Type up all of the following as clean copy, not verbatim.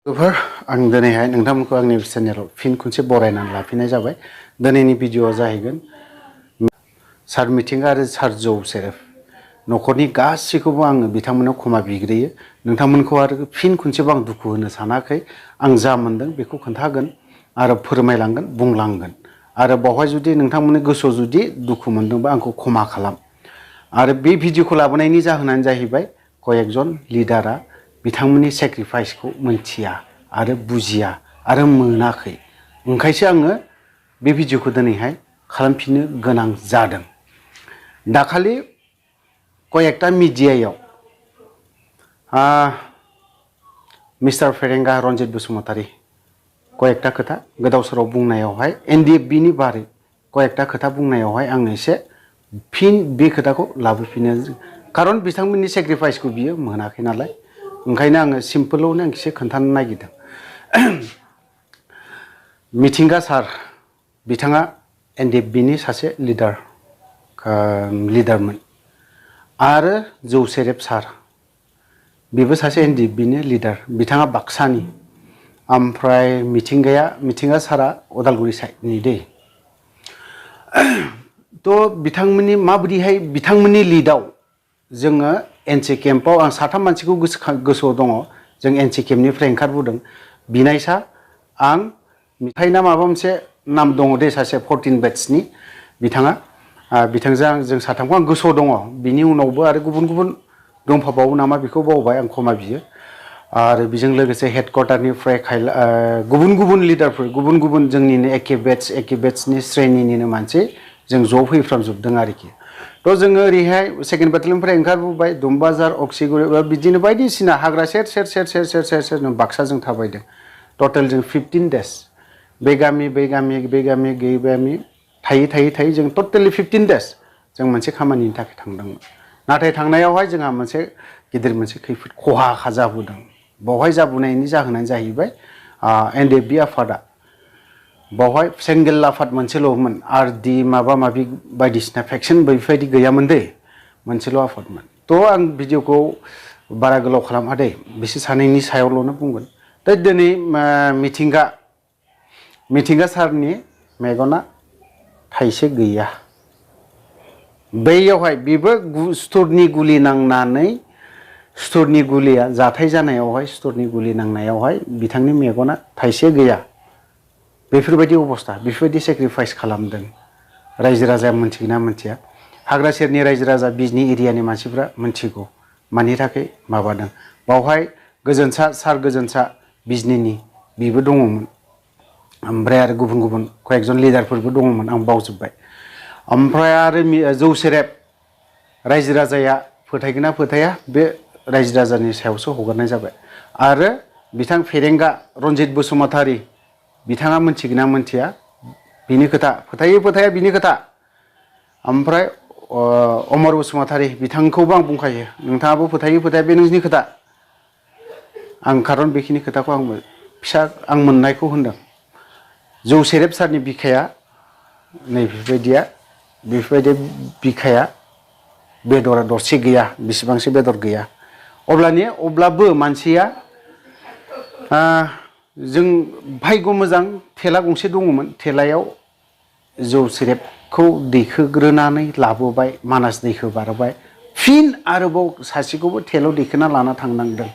आं दिनैहाय नोंथांमोनखौ आंनि चेनेलाव फिन खनसे बरायनानै लाफिननाय जाबाय। दिनैनि भिडिअआ जाहैगोन सार मिथिंगा आरो सार जौ सेरेब न'खरनि गासैखौबो आङो बिथांमोनाव क्षमा बिग्रोयो। नोंथांमोनखौ आरो फिन खनसेबो आं दुखु होनो सानाखै। आं जा मोनदों बेखौ खोन्थागोन आरो फोरमायलांगोन, बुंलांगोन। आरो बावहाय जुदि नोंथांमोननि गोसोआव जुदि दुखु मोनदोंबा आंखौ क्षमा खालाम। आरो बे भिडिअखौ लाबोनायनि जाहोनानो जाहैबाय कयेकजन लिडारा बिथांमोननि सेक्रिफाइसखौ मोनथिया आरो बुजिया आरो मोनाखै। ओंखायसो आङो बे भिडिअखौ दिनैहाय खालामफिननो गोनां जादों। दाखालि कयेकटा मिडियायाव मिस्टार फेरेंगा रन्जित बसुमतारी कयेकटा खोथा गोदाव सोराव बुंनायावहाय NDFBनि बारै कयेकटा खोथा बुंनायावहाय आं एसे फिन बे खोथाखौ लाबोफिनो। खारन बिथांमोननि सेक्रिफाइसखौ बियो मोनाखै नालाय। ओंखायनो आङो सिम्पोलावनो आं एसे खोन्थानो नागिरदों। मिथिंगा सार बिथाङा NDFBनि सासे लिडारमोन। आरो जौ सेरेब सार बेबो सासे NDFBनि लिडार। बिथाङा बाक्सानि। ओमफ्राय मिथिंगा सारा उदालगुरि साइडनि दै। थ' बिथांमोननि माबायदिहाय बिथांमोननि लिडआव जोङो NC केम्पआव आं साथाम मानसिखौ गोसोआव दङ। जों NC केम्पनिफ्राय ओंखारबोदों। बिनायसा आं मिथाइना माबा मोनसे नाम दङ दे सासे 14 बेट्सनि बिथाङा। बिथांजों जों साथामखौ आं गोसोआव दङ। बिनि उनावबो आरो गुबुन गुबुन दंफाबावो नामा बेखौ बावबाय आं क्षमा बियो। आरो बेजों लोगोसे हेडक्वार्टारनिफ्राय गुबुन गुबुन लिडारफोर गुबुन गुबुन जोंनिनो एके बेट्सनि श्रेणिनिनो मानसि जों ज' फैफ्रामजोबदों आरोखि। थ' जोङो ओरैहाय सेकेन्ड बेटालियननिफ्राय ओंखारबोबाय दुमबाजार अक्सिगुरि बिदिनो बायदिसिना हाग्रा सेर जों बाक्साजों थाबायदों। टटेल जों 15 days बे गामि थायै जों टटेलि 15 days जों मोनसे खामानिनि थाखाय थांदोंमोन। नाथाय थांनायावहाय जोंहा मोनसे गिदिर मोनसे खैफोद खहा जाबोदों। बावहाय जाबोनायनि जाहोनानो जाहैबाय NDFB आफादा बावहाय सिंगेल आफाद मोनसेल'मोन। RD माबा माबि बायदिसिना फेक्सन बेफोरबायदि गैयामोन दे। मोनसेल' आफादमोन। थ' आं भिडिअखौ बारा गोलाव खालामा दे। बिसोर सानैनि सायावल'नो बुंगोन। दा दिनै मिथिंगा सारनि मेगना थाइसे गैया। बैयावहाय बेबो सुथुरनि गुलि नांनानै सुथुरनि गुलिया जाथाय जानायावहाय सुथुरनि गुलि नांनायावहाय बिथांनि मेगना थाइसे गैया। बेफोरबायदि अबस्था बेफोरबायदि सेक्रिफाइस खालामदों। रायजो राजाया मोनथिगोना मोनथिया? हाग्रा सेरनि रायजो राजा बिजनि एरियानि मानसिफ्रा मोनथिगौ मानि थाखाय माबादों। बावहाय सार गोजोनसा बिजनिनि बेबो दङमोन। ओमफ्राय आरो गुबुन गुबुन कयेकजन लिडारफोरबो दङमोन आं बावजोब्बाय। ओमफ्राय आरो जौ सेरेब रायजो राजाया फोथायगोना फोथाया बे रायजो राजानि सायावसो हगारनाय जाबाय। आरो बिथां फेरेंगा रन्जित बसुमतारी बिथाङा मोनथिगोना मोनथिया बिनि खोथा। फोथायो फोथाया बिनि खोथा। ओमफ्राय अमर बसुमतारी बिथांखौबो आं बुंखायो। नोंथाङाबो फोथायो फोथाया बे नोंनि खोथा। आं खारन बेखिनि खोथाखौ आं मोननायखौ होनदों। जौ सेरेब सारनि बिखाया बेफोरबायदि बिखाया बेदरा दरसे गैया। बेसेबांसो बेदर गैया। अब्लाबो मानसिया जों भाग्य मोजां थेला गंसे दङमोन। थेलायाव जौ सेरेबखौ दैखोग्रोनानै लाबोबाय। मानास दैखो बारबाय। फिन आरोबाव सासेखौबो थेलायाव दैखोना लाना थांनांदों।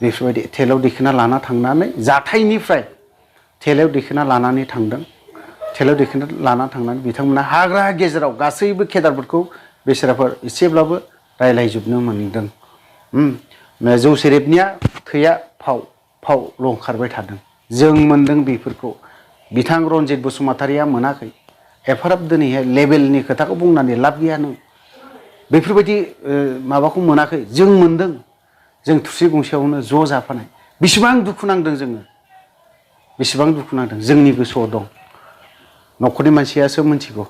बेफोरबायदि थेलायाव दैखोना लाना थांनानै जाथायनिफ्राय थेलायाव दैखोना लानानै थांदों। थेलायाव दैखोना लाना थांनानै बिथांमोना हाग्रा गेजेराव गासैबो केदारफोरखौ बेसेराफोर एसेब्लाबो रायलायजोबनो मोनदों। जौ सेरेबनिया थैया फावल' ओंखारबाय थादों। जों मोनदों बेफोरखौ। बिथां रन्जित बसुमतारीया मोनाखै। एफाराब दिनैहाय लेभेलनि खोथाखौ बुंनानै लाब गैया नों। बेफोरबायदि माबाखौ मोनाखै। जों मोनदों। जों थुरसि गंसेयावनो ज' जाफानाय। बेसेबां दुखु नांदों जोङो। बेसेबां दुखु नांदों जोंनि गोसोआव दं। न'खरनि मानसियासो मिथिगौ।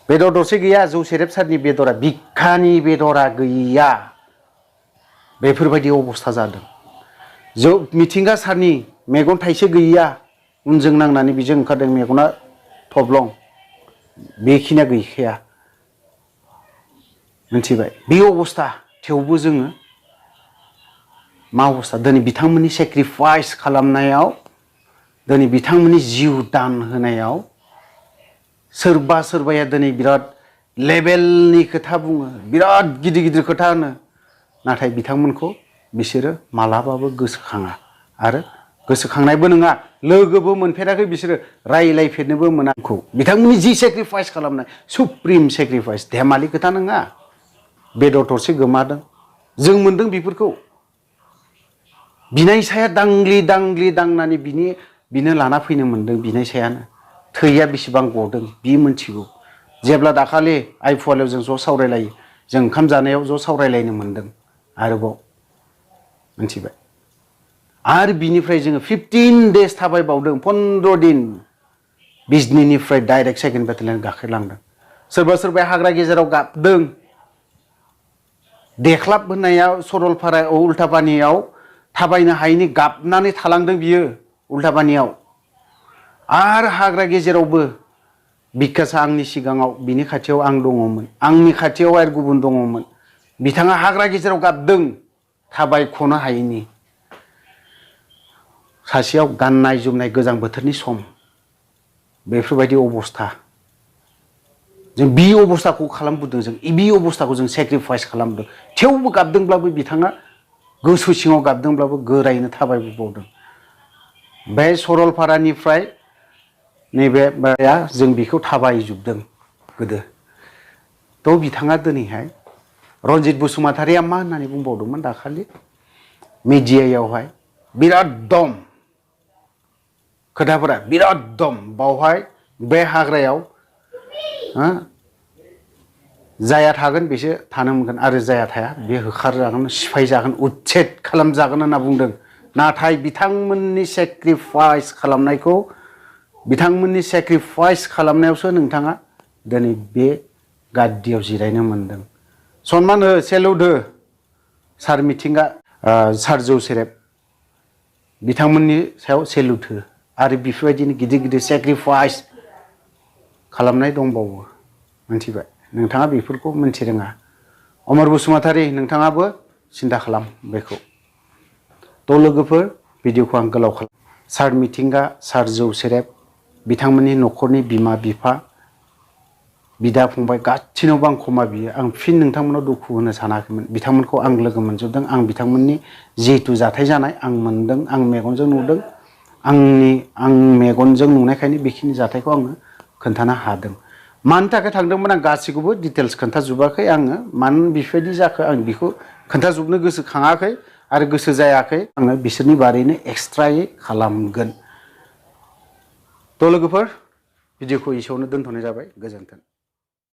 बेदर दरसे गैया। जौ सेरेब सारनि बेदरा बिखानि बेदरा गैया। बेफोरबायदि अबस्था जादों। मिथिंगा सारनि मेगन थाइसे गैया। उनजों नांनानै बेजों ओंखारदों मेगना थब्लं। बेखिनिया गैखाया। मिथिबाय? बे अबस्था थेवबो जोङो मा अबस्था दिनै बिथांमोननि सेक्रिफाइस खालामनायाव दिनै बिथांमोननि जिउ दान होनायाव सोरबा सोरबाया दिनै बिराद लेभेलनि खोथा बुङो बिराद गिदिर गिदिर खोथा होनो नाथाय बिथांमोनखौ बिसोरो मालाबाबो गोसोखाङा आरो गोसोखांनायबो नङा लोगोबो मोनफेराखै बिसोरो रायलायफेरनोबो मोनाखौ बिथांमोननि जि सेक्रिफाइस खालामनाय सुप्रिम सेक्रिफाइस धेमालि खोथा नङा बेदर थरसे गोमादों जों मोनदों बेफोरखौ बिनाय साया दांग्लि दांग्लि दांनानै बिनो लाना फैनो मोनदों बिनाय सायानो थैया बेसेबां गदों बि मोनथिगौ जेब्ला दाखालि आइफवालियाव जों ज' सावरायलायो जों ओंखाम जानायाव ज' सावरायलायनो मोनदों आरोबाव मोनथिबाय आरो बिनिफ्राय जोङो 15 days थाबायबावदों 15 दिन बिजनीनिफ्राय डाइरेक्ट सेकेन्ड बेटालियन गाखोलांदों सोरबा सोरबा हाग्रा गेजेराव गाबदों देख्लाब होननाया सरलपारा उल्टापानियाव थाबायनो हायैनि गाबनानै थालांदों बियो उल्टापानियाव आरो हाग्रा गेजेरावबो बिकासआ आंनि सिगाङाव बिनि खाथियाव आं दङमोन आंनि खाथियाव आरो गुबुन दङमोन बिथाङा हाग्रा गेजेराव गाबदों थाबायख'नो हायैनि सासेयाव गाननाय जोमनाय गोजां बोथोरनि सम बेफोरबायदि अबस्था जों बि अबस्थाखौ खालामबोदों जों बि अबस्थाखौ जों सेक्रिफाइस खालामदों थेवबो गाबदोंब्लाबो बिथाङा गोसो सिङाव गाबदोंब्लाबो गोरायैनो थाबायबोबावदों बे सरलपारानिफ्राय नैबे जों बेखौ थाबायजोबदों गोदो थ' बिथाङा दिनैहाय रनजित बसुमतारिया मा होननानै बुंबावदोंमोन दाखालि मिडियायावहाय बिराद दम खोथाफोरा बिराद दम बावहाय बे हाग्रायाव जाया थागोन बेसो थानो मोनगोन आरो जाया थाया बे होखारजागोन सिफाय जागोन उच्छेद खालामजागोन होनना बुंदों नाथाय बिथांमोननि सेक्रिफाइस खालामनायखौ बिथांमोननि सेक्रिफाइस खालामनायावसो नोंथाङा दिनै बे गाद्दियाव जिरायनो मोनदों सनमान हो सेलुट हो सार मिथिंगा सार जौ सेरेब बिथांमोननि सायाव सेलुट हो आरो बेफोरबायदिनो गिदिर गिदिर सेक्रिफाइस खालामनाय दंबावो मोनथिबाय नोंथाङा बेफोरखौ मोनथिरोङा अमर बसुमतारि नोंथाङाबो सिन्था खालाम बेखौ थ' लोगोफोर भिडिअखौ आं गोलाव खालाम सार मिथिंगा सार जौ सेरेब बिथांमोननि न'खरनि बिमा बिफा बिदा फंबाय गासिनावबो आं क्षमा बियो आं फिन नोंथांमोनाव दुखु होनो सानाखैमोन बिथांमोनखौ आं लोगो मोनजोबदों आं बिथांमोननि जिहेतु जाथाय जानाय आं मोनदों आं मेगनजों नुदों आं मेगनजों नुनायखायनो बेखिनि जाथायखौ आङो खोन्थानो हादों मानि थाखाय थांदोंमोन आं गासैखौबो डिटेल्स खोन्थाजोबाखै आङो मानो बेफोरबायदि जाखो आं बेखौ खोन्थाजोबनो गोसो खाङाखै आरो गोसो जायाखै आङो बिसोरनि बारैनो एक्सट्रायै खालामगोन थ' लोगोफोर भिडिअखौ एसेयावनो दोनथ'नाय जाबाय गोजोन्थों